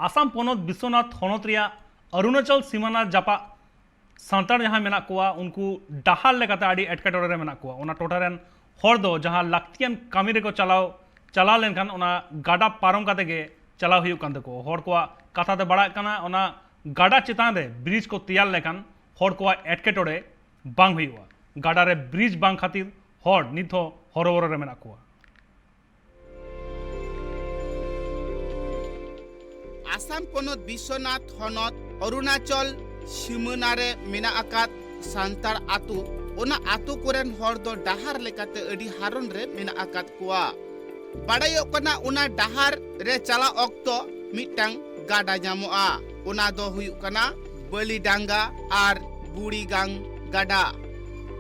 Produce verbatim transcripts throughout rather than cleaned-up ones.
ᱟᱥᱟᱢ ᱯᱚᱱᱚᱛ ᱵᱤᱥᱥᱚᱱᱟᱛᱷ ᱦᱚᱱᱚᱛ ᱨᱮᱭᱟᱜ ᱚᱨᱩᱱᱟᱪᱚᱞ ᱥᱤᱢᱟᱱᱟ ᱡᱟᱯᱟᱜ ᱥᱟᱱᱛᱟᱲ ᱡᱟᱦᱟᱸᱭ ᱢᱮᱱᱟᱜ ᱠᱚᱣᱟ, ᱩᱱᱠᱩ ᱰᱟᱦᱟᱨ ᱞᱮᱠᱟᱛᱮ ᱟᱹᱰᱤ ᱮᱴᱠᱮᱴᱚᱬᱮ ᱨᱮ ᱢᱮᱱᱟᱜ ᱠᱚᱣᱟ᱾ ᱚᱱᱟ ᱴᱚᱴᱷᱟ ᱨᱮᱱ ᱦᱚᱲ ᱫᱚ ᱡᱟᱦᱟᱸ ᱞᱟᱹᱠᱛᱤᱭᱟᱱ ᱠᱟᱹᱢᱤ ᱨᱮᱠᱚ ᱪᱟᱞᱟᱣ ᱪᱟᱞᱟᱣ ᱞᱮᱱᱠᱷᱟᱱ, ᱚᱱᱟ ᱜᱟᱰᱟ ᱯᱟᱨᱚᱢ ᱠᱟᱛᱮ ᱜᱮ ᱪᱟᱞᱟᱣ ᱦᱩᱭᱩᱜ ᱠᱟᱱ ᱛᱟᱠᱚᱣᱟ᱾ ᱦᱚᱲ ᱠᱚᱣᱟᱜ ᱠᱟᱛᱷᱟ ᱛᱮ ᱵᱟᱲᱟᱜ ᱠᱟᱱᱟ, ᱚᱱᱟ ᱜᱟᱰᱟ ᱪᱮᱛᱟᱱ ᱨᱮ ᱵᱨᱤᱡᱽ ᱠᱚ ᱛᱮᱭᱟᱨ ᱞᱮᱠᱷᱟᱱ ᱦᱚᱲ ᱠᱚᱣᱟᱜ ᱮᱴᱠᱮᱴᱚᱬᱮ ᱵᱟᱝ ᱦᱩᱭᱩᱜᱼᱟ᱾ ᱜᱟᱰᱟ ᱨᱮ ᱵᱨᱤᱡᱽ ᱵᱟᱝ ᱠᱷᱟᱹᱛᱤᱨ ᱦᱚᱲ ᱱᱤᱛ ᱦᱚᱸ ᱦᱚᱨᱚᱵᱚᱨᱚ ᱨᱮ ᱢᱮᱱᱟᱜ ᱠᱚᱣᱟ᱾ ᱟᱥᱟᱢ ᱯᱚᱱᱚᱛ ᱵᱤᱥᱥᱚᱱᱟᱛᱷ ᱦᱚᱱᱚᱛ ᱚᱨᱩᱱᱟᱪᱚᱞ ᱥᱤᱢᱟᱹᱱᱟ ᱨᱮ ᱢᱮᱱᱟᱜ ᱟᱠᱟᱫ ᱥᱟᱱᱛᱟᱲ ᱟᱛᱳ, ᱚᱱᱟ ᱟᱛᱳ ᱠᱚᱨᱮᱱ ᱦᱚᱲ ᱫᱚ ᱰᱟᱦᱟᱨ ᱞᱮᱠᱟᱛᱮ ᱟᱹᱰᱤ ᱦᱟᱨᱚᱱ ᱨᱮ ᱢᱮᱱᱟᱜ ᱟᱠᱟᱫ ᱠᱚᱣᱟ᱾ ᱵᱟᱲᱟᱭᱚᱜ ᱠᱟᱱᱟ, ᱚᱱᱟ ᱰᱟᱦᱟᱨ ᱨᱮ ᱪᱟᱞᱟᱜ ᱚᱠᱛᱚ ᱢᱤᱫᱴᱟᱝ ᱜᱟᱰᱟ ᱧᱟᱢᱚᱜᱼᱟ, ᱚᱱᱟ ᱫᱚ ᱦᱩᱭᱩᱜ ᱠᱟᱱᱟ ᱵᱟᱹᱞᱤᱰᱟᱝᱜᱟ ᱟᱨ ᱵᱩᱲᱤᱜᱟᱝ ᱜᱟᱰᱟ᱾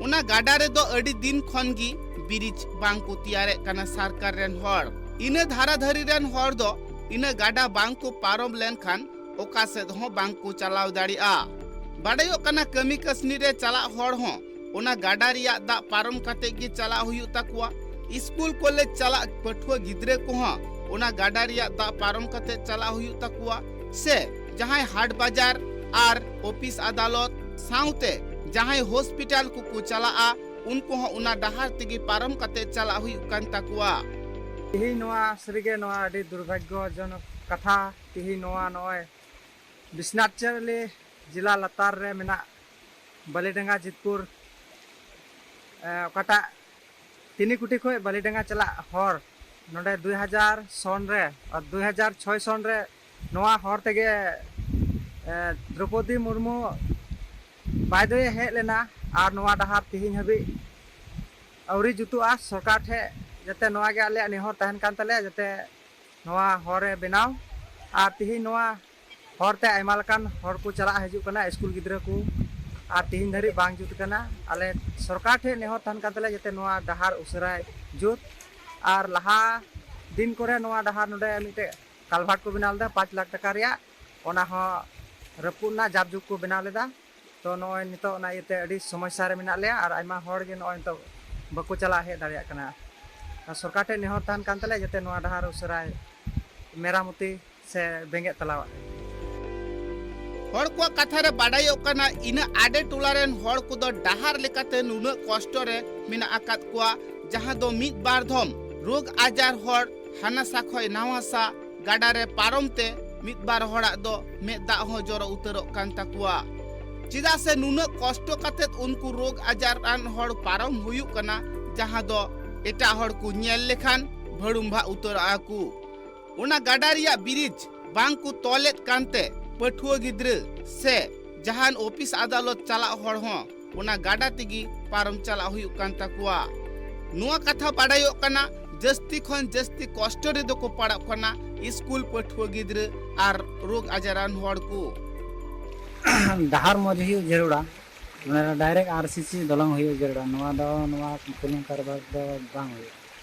ᱚᱱᱟ ᱜᱟᱰᱟ ᱨᱮᱫᱚ ᱟᱹᱰᱤ ᱫᱤᱱ ᱠᱷᱚᱱ ᱜᱮ ᱵᱨᱤᱡᱽ ᱵᱟᱝ ᱠᱚ ᱛᱮᱭᱟᱨᱮᱫ ᱠᱟᱱᱟ ᱥᱚᱨᱠᱟᱨ ᱨᱮᱱ ᱦᱚᱲ᱾ ᱤᱱᱟᱹ ᱫᱷᱟᱨᱟ ᱫᱷᱟᱹᱨᱤ ᱨᱮᱱ ᱦᱚᱲ ᱫᱚ ᱤᱱᱟᱹ ᱜᱟᱰᱟ ᱵᱟᱝ ᱠᱚ ᱯᱟᱨᱚᱢ ᱞᱮᱱᱠᱷᱟᱱ ᱚᱠᱟ ᱥᱮᱫ ᱦᱚᱸ ᱵᱟᱝ ᱠᱚ ᱪᱟᱞᱟᱣ ᱫᱟᱲᱮᱭᱟᱜᱼᱟ᱾ ᱵᱟᱰᱟᱭᱚᱜ ᱠᱟᱱᱟ, ᱠᱟᱹᱢᱤ ᱠᱟᱹᱥᱱᱤ ᱨᱮ ᱪᱟᱞᱟᱜ ᱦᱚᱲ ᱦᱚᱸ ᱚᱱᱟ ᱜᱟᱰᱟ ᱨᱮᱭᱟᱜ ᱫᱟᱜ ᱯᱟᱨᱚᱢ ᱠᱟᱛᱮ ᱜᱮ ᱪᱟᱞᱟᱜ ᱦᱩᱭᱩᱜ ᱛᱟᱠᱚᱣᱟ᱾ ᱥᱠᱩᱞ ᱠᱚᱞᱮᱡᱽ ᱪᱟᱞᱟᱜ ᱯᱟᱹᱴᱷᱩᱣᱟᱹ ᱜᱤᱫᱽᱨᱟᱹ ᱠᱚᱦᱚᱸ ᱚᱱᱟ ᱜᱟᱰᱟ ᱨᱮᱭᱟᱜ ᱫᱟᱜ ᱯᱟᱨᱚᱢ ᱠᱟᱛᱮ ᱪᱟᱞᱟᱜ ᱦᱩᱭᱩᱜ ᱛᱟᱠᱚᱣᱟ, ᱥᱮ ᱡᱟᱦᱟᱸᱭ ᱦᱟᱴ ᱵᱟᱡᱟᱨ ᱟᱨ ᱚᱯᱷᱤᱥ ᱟᱫᱟᱞᱚᱛ ᱥᱟᱶᱛᱮ ᱡᱟᱦᱟᱸᱭ ᱦᱚᱥᱯᱤᱴᱟᱞ ᱠᱚᱠᱚ ᱪᱟᱞᱟᱜᱼᱟ, ᱩᱱᱠᱩ ᱦᱚᱸ ᱚᱱᱟ ᱰᱟᱦᱟᱨ ᱛᱮᱜᱮ ᱯᱟᱨᱚᱢ ᱠᱟᱛᱮ ᱪᱟᱞᱟᱜ ᱦᱩᱭᱩᱜ ᱠᱟᱱ ᱛᱟᱠᱚᱣᱟ᱾ ᱛᱮᱦᱮᱧ ᱱᱚᱣᱟ ᱥᱟᱹᱨᱤᱜᱮ ᱱᱚᱣᱟ ᱟᱹᱰᱤ ᱫᱩᱨᱵᱷᱟᱜᱽᱭᱚᱡᱚᱱᱚᱠ ᱠᱟᱛᱷᱟ᱾ ᱛᱮᱦᱮᱧ ᱱᱚᱣᱟ ᱱᱚᱜᱼᱚᱭ ᱵᱤᱥᱱᱟᱛ ᱪᱟᱣᱞᱤ ᱡᱮᱞᱟ ᱞᱟᱛᱟᱨ ᱨᱮ ᱢᱮᱱᱟᱜ ᱵᱟᱹᱞᱤᱰᱟᱸᱜᱟ ᱡᱤᱛᱯᱩᱨ, ᱮ, ᱚᱠᱟᱴᱟᱜ ᱛᱤᱱᱤᱠᱩᱴᱤ ᱠᱷᱚᱱ ᱵᱟᱹᱞᱤᱰᱟᱸᱜᱟ ᱪᱟᱞᱟᱜ ᱦᱚᱨ, ᱱᱚᱰᱮ ᱫᱩᱭ ᱦᱟᱡᱟᱨ ᱥᱚᱱ ᱨᱮ ᱟᱨ ᱫᱩᱭ ᱦᱟᱡᱟᱨ ᱪᱷᱚᱭ ᱥᱚᱱ ᱨᱮ ᱱᱚᱣᱟ ᱦᱚᱨ ᱛᱮᱜᱮ, ᱮ, ᱫᱨᱚᱯᱚᱫᱤ ᱢᱩᱨᱢᱩ ᱵᱟᱭᱫᱚᱭᱮ ᱦᱮᱡ ᱞᱮᱱᱟ᱾ ᱟᱨ ᱱᱚᱣᱟ ᱰᱟᱦᱟᱨ ᱛᱮᱦᱮᱧ ᱦᱟᱹᱵᱤᱡ ᱟᱹᱣᱨᱤ ᱡᱩᱛᱩᱜᱼᱟ᱾ ᱥᱚᱨᱠᱟᱨ ᱴᱷᱮᱱ ᱡᱟᱛᱮ ᱱᱚᱣᱟ ᱜᱮ ᱟᱞᱮᱭᱟᱜ ᱱᱮᱦᱚᱨ ᱛᱟᱦᱮᱱ ᱠᱟᱱ ᱛᱟᱞᱮᱭᱟ, ᱡᱟᱛᱮ ᱱᱚᱣᱟ ᱦᱚᱨ ᱮ ᱵᱮᱱᱟᱣ᱾ ᱟᱨ ᱛᱮᱦᱮᱧ ᱱᱚᱣᱟ ᱦᱚᱨ ᱛᱮ ᱟᱭᱢᱟ ᱞᱮᱠᱟᱱ ᱦᱚᱲ ᱠᱚ ᱪᱟᱞᱟᱜ ᱦᱤᱡᱩᱜ ᱠᱟᱱᱟ, ᱥᱠᱩᱞ ᱜᱤᱫᱽᱨᱟᱹ ᱠᱚ, ᱟᱨ ᱛᱮᱦᱮᱧ ᱫᱷᱟᱹᱨᱤᱡ ᱵᱟᱝ ᱡᱩᱛ ᱠᱟᱱᱟ᱾ ᱟᱞᱮ ᱥᱚᱨᱠᱟᱨ ᱴᱷᱮᱱ ᱱᱮᱦᱚᱨ ᱛᱟᱦᱮᱱ ᱠᱟᱱ ᱛᱟᱞᱮᱭᱟ ᱡᱟᱛᱮ ᱱᱚᱣᱟ ᱰᱟᱦᱟᱨ ᱩᱥᱟᱹᱨᱟᱭ ᱡᱩᱛ᱾ ᱟᱨ ᱞᱟᱦᱟ ᱫᱤᱱ ᱠᱚᱨᱮ ᱱᱚᱣᱟ ᱰᱟᱦᱟᱨ ᱱᱚᱰᱮ ᱢᱤᱫᱴᱮᱡ ᱠᱟᱞᱵᱷᱟᱨᱴ ᱠᱚ ᱵᱮᱱᱟᱣ ᱞᱮᱫᱟ ᱯᱟᱸᱪ ᱞᱟᱠᱷ ᱴᱟᱠᱟ ᱨᱮᱭᱟᱜ, ᱚᱱᱟ ᱦᱚᱸ ᱨᱟᱹᱯᱩᱫ ᱮᱱᱟ, ᱡᱟᱵᱡᱩᱜᱽ ᱠᱚ ᱵᱮᱱᱟᱣ ᱞᱮᱫᱟ᱾ ᱛᱚ ᱱᱚᱜᱼᱚᱭ ᱱᱤᱛᱚᱜ ᱚᱱᱟ ᱤᱭᱟᱹᱛᱮ ᱟᱹᱰᱤ ᱥᱚᱢᱚᱥᱥᱟ ᱨᱮ ᱢᱮᱱᱟᱜ ᱞᱮᱭᱟ ᱟᱨ ᱟᱭᱢᱟ ᱦᱚᱲ ᱜᱮ ᱱᱚᱜᱼᱚᱭ ᱱᱤᱛᱚᱜ ᱵᱟᱠᱚ ᱪᱟᱞᱟᱣ ᱦᱮᱡ ᱫᱟᱲᱮᱭᱟᱜ ᱠᱟᱱᱟ᱾ ᱟᱨ ᱥᱚᱨᱠᱟᱨ ᱴᱷᱮᱱ ᱱᱮᱦᱚᱨ ᱛᱟᱦᱮᱱ ᱠᱟᱱ ᱛᱟᱞᱮᱭᱟ ᱡᱟᱛᱮ ᱱᱚᱣᱟ ᱰᱟᱦᱟᱨ ᱩᱥᱟᱹᱨᱟᱭ ᱢᱮᱨᱟᱢᱚᱛᱤ ᱥᱮ ᱵᱮᱸᱜᱮᱫ ᱛᱟᱞᱟᱣᱟᱜ ᱠᱟᱱᱟ᱾ ᱦᱚᱲ ᱠᱚᱣᱟᱜ ᱠᱟᱛᱷᱟ ᱨᱮ ᱵᱟᱰᱟᱭᱚᱜ ᱠᱟᱱᱟ, ᱤᱱᱟᱹ ᱟᱰᱮ ᱴᱚᱞᱟ ᱨᱮᱱ ᱦᱚᱲ ᱠᱚᱫᱚ ᱰᱟᱦᱟᱨ ᱞᱮᱠᱟᱛᱮ ᱱᱩᱱᱟᱹᱜ ᱠᱚᱥᱴᱚ ᱨᱮ ᱢᱮᱱᱟᱜ ᱟᱠᱟᱫ ᱠᱚᱣᱟ, ᱡᱟᱦᱟᱸ ᱫᱚ ᱢᱤᱫ ᱵᱟᱨ ᱫᱷᱚᱢ ᱨᱳᱜᱽ ᱟᱡᱟᱨ ᱦᱚᱲ ᱦᱟᱱᱟ ᱥᱟ ᱠᱷᱚᱱ ᱱᱟᱣᱟ ᱥᱟ ᱜᱟᱰᱟ ᱨᱮ ᱯᱟᱨᱚᱢ ᱛᱮ ᱢᱤᱫ ᱵᱟᱨ ᱦᱚᱲᱟᱜ ᱫᱚ ᱢᱮᱫ ᱫᱟᱜ ᱦᱚᱸ ᱡᱚᱨᱚ ᱩᱛᱟᱹᱨᱚᱜ ᱠᱟᱱ ᱛᱟᱠᱚᱣᱟ᱾ ᱪᱮᱫᱟᱜ ᱥᱮ ᱱᱩᱱᱟᱹᱜ ᱠᱚᱥᱴᱚ ᱠᱟᱛᱮᱫ ᱩᱱᱠᱩ ᱨᱳᱜᱽ ᱟᱡᱟᱨ ᱟᱱ ᱦᱚᱲ ᱯᱟᱨᱚᱢ ᱦᱩᱭᱩᱜ ᱠᱟᱱᱟ, ᱡᱟᱦᱟᱸ ᱫᱚ ᱮᱴᱟᱜ ᱦᱚᱲ ᱠᱚ ᱧᱮᱞ ᱞᱮᱠᱷᱟᱱ ᱵᱷᱟᱹᱲᱩᱢᱵᱷᱟᱜ ᱩᱛᱟᱹᱨᱚᱜᱼᱟ ᱠᱚ᱾ ᱚᱱᱟ ᱜᱟᱰᱟ ᱨᱮᱭᱟᱜ ᱵᱨᱤᱡᱽ ᱵᱟᱝ ᱠᱚ ᱛᱚᱞᱮᱫ ᱠᱟᱱᱛᱮ ᱯᱟᱹᱴᱷᱩᱣᱟᱹ ᱜᱤᱫᱽᱨᱟᱹ ᱥᱮ ᱡᱟᱦᱟᱱ ᱚᱯᱷᱤᱥ ᱟᱫᱟᱞᱚᱛ ᱪᱟᱞᱟᱜ ᱦᱚᱲ ᱦᱚᱸ ᱚᱱᱟ ᱜᱟᱰᱟ ᱛᱮᱜᱮ ᱯᱟᱨᱚᱢ ᱪᱟᱞᱟᱜ ᱦᱩᱭᱩᱜ ᱠᱟᱱ ᱛᱟᱠᱚᱣᱟ᱾ ᱱᱚᱣᱟ ᱠᱟᱛᱷᱟ ᱵᱟᱰᱟᱭᱚᱜ ᱠᱟᱱᱟ, ᱡᱟᱹᱥᱛᱤ ᱠᱷᱚᱱ ᱡᱟᱹᱥᱛᱤ ᱠᱚᱥᱴᱚ ᱨᱮᱫᱚ ᱠᱚ ᱯᱟᱲᱟᱜ ᱠᱟᱱᱟ ᱥᱠᱩᱞ ᱯᱟᱹᱴᱷᱩᱣᱟᱹ ᱜᱤᱫᱽᱨᱟᱹ ᱟᱨ ᱨᱳᱜᱽ ᱟᱡᱟᱨᱟᱱ ᱦᱚᱲ ᱠᱚ᱾ ᱰᱟᱦᱟᱨ ᱢᱚᱡᱽ ᱦᱩᱭᱩᱜ ᱡᱟᱹᱨᱩᱲᱟ, ᱢᱟᱱᱮ ᱰᱟᱭᱨᱮᱠᱴ ᱟᱨ ᱥᱤ ᱥᱤ ᱫᱚᱞᱚᱝ ᱦᱩᱭᱩᱜ ᱡᱟᱹᱨᱩᱲᱟ᱾ ᱱᱚᱣᱟ ᱫᱚ ᱱᱚᱣᱟ ᱠᱩᱞᱩᱝ ᱠᱟᱨᱵᱟᱨ ᱫᱚ ᱵᱟᱝ ᱦᱩᱭᱩᱜᱼᱟ᱾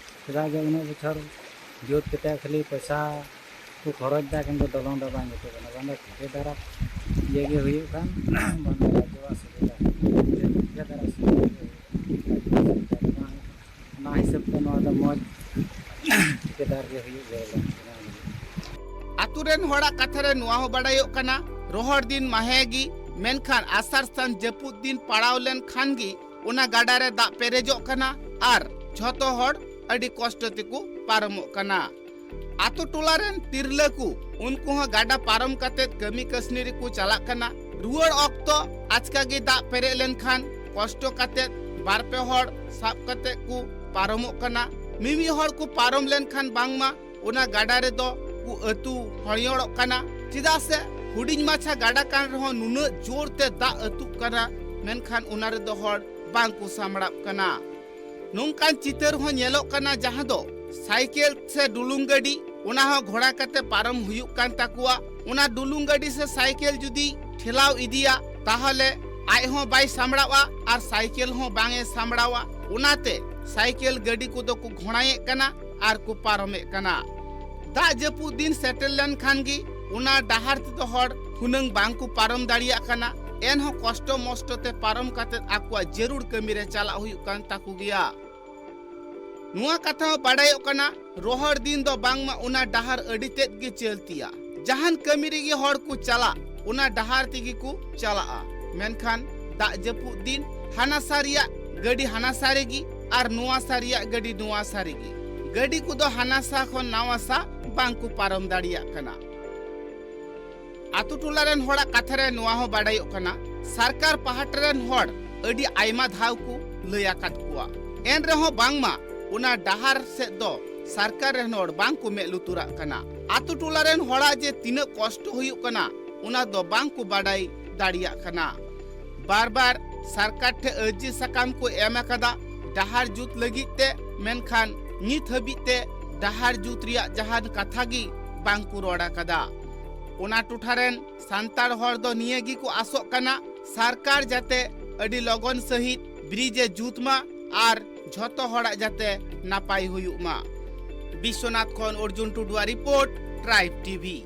ᱪᱮᱫᱟᱜ ᱡᱮ ᱩᱱᱟᱹᱜ ᱵᱚᱪᱷᱚᱨ ᱡᱩᱛ ᱠᱟᱛᱮ ᱠᱷᱟᱹᱞᱤ ᱯᱚᱭᱥᱟ ᱠᱚ ᱠᱷᱚᱨᱚᱪ ᱮᱫᱟ, ᱠᱤᱱᱛᱩ ᱫᱚᱞᱚᱝ ᱫᱚ ᱵᱟᱝ ᱡᱩᱛᱩᱜ ᱠᱟᱱᱟ᱾ ᱵᱟᱝ ᱫᱚ ᱴᱷᱤᱠᱟᱹᱫᱟᱨᱟᱜ ᱤᱭᱟᱹ ᱜᱮ ᱦᱩᱭᱩᱜ ᱠᱟᱱ, ᱵᱟᱝ ᱫᱚ ᱨᱟᱡᱽᱡᱚᱣᱟᱜ ᱥᱩᱵᱤᱫᱷᱟ, ᱴᱷᱤᱠᱟᱹᱫᱟᱨᱟᱜ ᱥᱩᱵᱤᱫᱷᱟ ᱜᱮ ᱦᱩᱭᱩᱜ ᱠᱟᱱ, ᱥᱩᱵᱤᱫᱷᱟ ᱫᱚ ᱵᱟᱝ ᱦᱩᱭᱩᱜ ᱠᱟᱱᱟ᱾ ᱚᱱᱟ ᱦᱤᱥᱟᱹᱵ ᱛᱮ ᱱᱚᱣᱟ ᱫᱚ ᱢᱚᱡᱽ ᱴᱷᱤᱠᱟᱹᱫᱟᱨ ᱜᱮ ᱦᱩᱭᱩᱜ ᱡᱟᱹᱨᱩᱲᱟ ᱵᱮᱱᱟᱣ ᱞᱟᱹᱜᱤᱫ᱾ ᱟᱛᱳ ᱨᱮᱱ ᱦᱚᱲᱟᱜ ᱠᱟᱛᱷᱟ ᱨᱮ ᱱᱚᱣᱟ ᱦᱚᱸ ᱵᱟᱰᱟᱭᱚᱜ ᱠᱟᱱᱟ, ᱨᱚᱦᱚᱲ ᱫᱤᱱ ᱢᱟ ᱦᱮᱸ ᱜᱮ, ᱢᱮᱱᱠᱷᱟᱱ ᱟᱥᱟᱲ ᱥᱟᱱ ᱡᱟᱹᱯᱩᱫ ᱫᱤᱱ ᱯᱟᱲᱟᱣ ᱞᱮᱱ ᱠᱷᱟᱱ ᱜᱮ ᱚᱱᱟ ᱜᱟᱰᱟ ᱨᱮ ᱫᱟᱜ ᱯᱮᱨᱮᱡᱚᱜ ᱠᱟᱱᱟ ᱟᱨ ᱡᱷᱚᱛᱚ ᱦᱚᱲ ᱟᱹᱰᱤ ᱠᱚᱥᱴᱚ ᱛᱮᱠᱚ ᱯᱟᱨᱚᱢᱚᱜ ᱠᱟᱱᱟ᱾ ᱟᱛᱳ ᱴᱚᱞᱟ ᱨᱮᱱ ᱛᱤᱨᱞᱟᱹ ᱠᱚ, ᱩᱱᱠᱩ ᱦᱚᱸ ᱜᱟᱰᱟ ᱯᱟᱨᱚᱢ ᱠᱟᱛᱮ ᱠᱟᱹᱢᱤ ᱠᱟᱹᱥᱱᱤ ᱨᱮᱠᱚ ᱪᱟᱞᱟᱜ ᱠᱟᱱᱟ᱾ ᱨᱩᱣᱟᱹᱲ ᱚᱠᱛᱚ ᱟᱪᱠᱟ ᱜᱮ ᱫᱟᱜ ᱯᱮᱨᱮᱡ ᱞᱮᱱᱠᱷᱟᱱ ᱠᱚᱥᱴᱚ ᱠᱟᱛᱮ ᱵᱟᱨ ᱯᱮ ᱦᱚᱲ ᱥᱟᱵ ᱠᱟᱛᱮ ᱠᱚ ᱯᱟᱨᱚᱢᱚᱜ ᱠᱟᱱᱟ᱾ ᱢᱤᱢᱤᱫ ᱦᱚᱲ ᱠᱚ ᱯᱟᱨᱚᱢ ᱞᱮᱱᱠᱷᱟᱱ ᱵᱟᱝᱢᱟ ᱚᱱᱟ ᱜᱟᱰᱟ ᱨᱮᱫᱚ ᱠᱚ ᱟᱹᱛᱩ ᱦᱚᱲᱭᱚᱲᱚᱜ ᱠᱟᱱᱟ᱾ ᱪᱮᱫᱟᱜ ᱥᱮ ᱦᱩᱰᱤᱧ ᱢᱟᱪᱷᱟ ᱜᱟᱰᱟ ᱠᱟᱱ ᱨᱮᱦᱚᱸ ᱱᱩᱱᱟᱹᱜ ᱡᱳᱨ ᱛᱮ ᱫᱟᱜ ᱟᱹᱛᱩᱜ ᱠᱟᱱᱟ, ᱢᱮᱱᱠᱷᱟᱱ ᱚᱱᱟ ᱨᱮᱫᱚ ᱦᱚᱲ ᱵᱟᱝ ᱠᱚ ᱥᱟᱢᱵᱲᱟᱜ ᱠᱟᱱᱟ᱾ ᱱᱚᱝᱠᱟᱱ ᱪᱤᱛᱟᱹᱨ ᱦᱚᱸ ᱧᱮᱞᱚᱜ ᱠᱟᱱᱟ, ᱡᱟᱦᱟᱸ ᱫᱚ ᱥᱟᱭᱠᱮᱞ ᱥᱮ ᱰᱩᱞᱩᱝ ᱜᱟᱹᱰᱤ, ᱚᱱᱟ ᱦᱚᱸ ᱜᱷᱚᱲᱟ ᱠᱟᱛᱮ ᱯᱟᱨᱚᱢ ᱦᱩᱭᱩᱜ ᱠᱟᱱ ᱛᱟᱠᱚᱣᱟ᱾ ᱚᱱᱟ ᱰᱩᱞᱩᱝ ᱜᱟᱹᱰᱤ ᱥᱮ ᱥᱟᱭᱠᱮᱞ ᱡᱩᱫᱤ ᱴᱷᱮᱞᱟᱣ ᱤᱫᱤᱭᱟ, ᱛᱟᱦᱚᱞᱮ ᱟᱡ ᱦᱚᱸ ᱵᱟᱭ ᱥᱟᱢᱵᱲᱟᱣᱟ ᱟᱨ ᱥᱟᱭᱠᱮᱞ ᱦᱚᱸ ᱵᱟᱝ ᱮ ᱥᱟᱢᱵᱲᱟᱣᱟ᱾ ᱚᱱᱟᱛᱮ ᱥᱟᱭᱠᱮᱞ ᱜᱟᱹᱰᱤ ᱠᱚᱫᱚ ᱠᱚ ᱜᱷᱚᱲᱟᱭᱮᱫ ᱠᱟᱱᱟ ᱟᱨ ᱠᱚ ᱯᱟᱨᱚᱢᱮᱫ ᱠᱟᱱᱟ᱾ ᱫᱟᱜ ᱡᱟᱹᱯᱩᱫ ᱫᱤᱱ ᱥᱮᱴᱮᱨ ᱞᱮᱱᱠᱷᱟᱱ ᱜᱮ ᱚᱱᱟ ᱰᱟᱦᱟᱨ ᱛᱮᱫᱚ ᱦᱚᱲ ᱦᱩᱱᱟᱹᱝ ᱵᱟᱝ ᱠᱚ ᱯᱟᱨᱚᱢ ᱫᱟᱲᱮᱭᱟᱜ ᱠᱟᱱᱟ᱾ ᱮᱱᱦᱚᱸ ᱠᱚᱥᱴᱚ ᱢᱚᱥᱴᱚ ᱛᱮ ᱯᱟᱨᱚᱢ ᱠᱟᱛᱮ ᱟᱠᱚᱣᱟᱜ ᱡᱟᱹᱨᱩᱲ ᱠᱟᱹᱢᱤ ᱨᱮ ᱪᱟᱞᱟᱜ ᱦᱩᱭᱩᱜ ᱠᱟᱱ ᱛᱟᱠᱚ ᱜᱮᱭᱟ᱾ ᱱᱚᱣᱟ ᱠᱟᱛᱷᱟ ᱦᱚᱸ ᱵᱟᱰᱟᱭᱚᱜ ᱠᱟᱱᱟ, ᱨᱚᱦᱚᱲ ᱫᱤᱱ ᱫᱚ ᱵᱟᱝᱢᱟ ᱚᱱᱟ ᱰᱟᱦᱟᱨ ᱟᱹᱰᱤ ᱛᱮᱫ ᱜᱮ ᱪᱟᱹᱞᱛᱤᱭᱟ᱾ ᱡᱟᱦᱟᱱ ᱠᱟᱹᱢᱤ ᱨᱮᱜᱮ ᱦᱚᱲ ᱠᱚ ᱪᱟᱞᱟᱜ, ᱚᱱᱟ ᱰᱟᱦᱟᱨ ᱛᱮᱜᱮ ᱠᱚ ᱪᱟᱞᱟᱜᱼᱟ᱾ ᱢᱮᱱᱠᱷᱟᱱ ᱫᱟᱜ ᱡᱟᱹᱯᱩᱫ ᱫᱤᱱ ᱦᱟᱱᱟ ᱥᱟ ᱨᱮᱭᱟᱜ ᱜᱟᱹᱰᱤ ᱦᱟᱱᱟ ᱥᱟ ᱨᱮᱜᱮ ᱟᱨ ᱱᱚᱣᱟ ᱥᱟ ᱨᱮᱭᱟᱜ ᱜᱟᱹᱰᱤ ᱱᱚᱣᱟ ᱥᱟ ᱨᱮᱜᱮ᱾ ᱜᱟᱹᱰᱤ ᱠᱚᱫᱚ ᱦᱟᱱᱟ ᱥᱟ ᱠᱷᱚᱱ ᱱᱟᱣᱟ ᱥᱟ ᱵᱟᱝ ᱠᱚ ᱯᱟᱨᱚᱢ ᱫᱟᱲᱮᱭᱟᱜ ᱠᱟᱱᱟ᱾ ᱟᱛᱳ ᱴᱚᱞᱟ ᱨᱮᱱ ᱦᱚᱲᱟᱜ ᱠᱟᱛᱷᱟ ᱨᱮ ᱱᱚᱣᱟ ᱦᱚᱸ ᱵᱟᱰᱟᱭᱚᱜ ᱠᱟᱱᱟ, ᱥᱚᱨᱠᱟᱨ ᱯᱟᱦᱴᱟ ᱨᱮᱱ ᱦᱚᱲ ᱟᱹᱰᱤ ᱟᱭᱢᱟ ᱫᱷᱟᱣ ᱠᱚ ᱞᱟᱹᱭ ᱟᱠᱟᱫ ᱠᱚᱣᱟ, ᱮᱱ ᱨᱮᱦᱚᱸ ᱵᱟᱝᱢᱟ ᱚᱱᱟ ᱰᱟᱦᱟᱨ ᱥᱮᱫ ᱫᱚ ᱥᱚᱨᱠᱟᱨ ᱨᱮᱱ ᱦᱚᱲ ᱵᱟᱝ ᱠᱚ ᱢᱮᱫ ᱞᱩᱛᱩᱨᱟᱜ ᱠᱟᱱᱟ᱾ ᱟᱛᱳ ᱴᱚᱞᱟ ᱨᱮᱱ ᱦᱚᱲᱟᱜ ᱡᱮ ᱛᱤᱱᱟᱹᱜ ᱠᱚᱥᱴᱚ ᱦᱩᱭᱩᱜ ᱠᱟᱱᱟ, ᱚᱱᱟ ᱫᱚ ᱵᱟᱝ ᱠᱚ ᱵᱟᱰᱟᱭ ᱫᱟᱲᱮᱭᱟᱜ ᱠᱟᱱᱟ᱾ ᱵᱟᱨ ᱵᱟᱨ ᱥᱚᱨᱠᱟᱨ ᱴᱷᱮᱱ ᱟᱹᱨᱡᱤ ᱥᱟᱠᱟᱢ ᱠᱚ ᱮᱢ ᱟᱠᱟᱫᱟ ᱰᱟᱦᱟᱨ ᱡᱩᱛ ᱞᱟᱹᱜᱤᱫ ᱛᱮ, ᱢᱮᱱᱠᱷᱟᱱ ᱱᱤᱛ ᱦᱟᱹᱵᱤᱡ ᱛᱮ ᱰᱟᱦᱟᱨ ᱡᱩᱛ ᱨᱮᱭᱟᱜ ᱡᱟᱦᱟᱱ ᱠᱟᱛᱷᱟ ᱜᱮ ᱵᱟᱝ ᱠᱚ ᱨᱚᱲ ᱟᱠᱟᱫᱟ᱾ ᱚᱱᱟ ᱴᱚᱴᱷᱟ ᱨᱮᱱ ᱥᱟᱱᱛᱟᱲ ᱦᱚᱲ ᱫᱚ ᱱᱤᱭᱟᱹ ᱜᱮᱠᱚ ᱟᱥᱚᱜ ᱠᱟᱱᱟ, ᱥᱚᱨᱠᱟᱨ ᱡᱟᱛᱮ ᱟᱹᱰᱤ ᱞᱚᱜᱚᱱ ᱥᱟᱹᱦᱤᱡ ᱵᱨᱤᱡᱽ ᱮ ᱡᱩᱛ ᱢᱟ ᱟᱨ ᱡᱷᱚᱛᱚ ᱦᱚᱲᱟᱜ ᱡᱟᱛᱮ ᱱᱟᱯᱟᱭ ᱦᱩᱭᱩᱜ ᱢᱟ᱾ ᱵᱤᱥᱥᱚᱱᱟᱛᱷ ᱠᱷᱚᱱ ᱚᱨᱡᱩᱱ ᱴᱩᱰᱩᱣᱟᱜ ᱨᱤᱯᱳᱨᱴ, ᱴᱨᱟᱭᱤᱵᱽ ᱴᱤᱵᱷᱤ᱾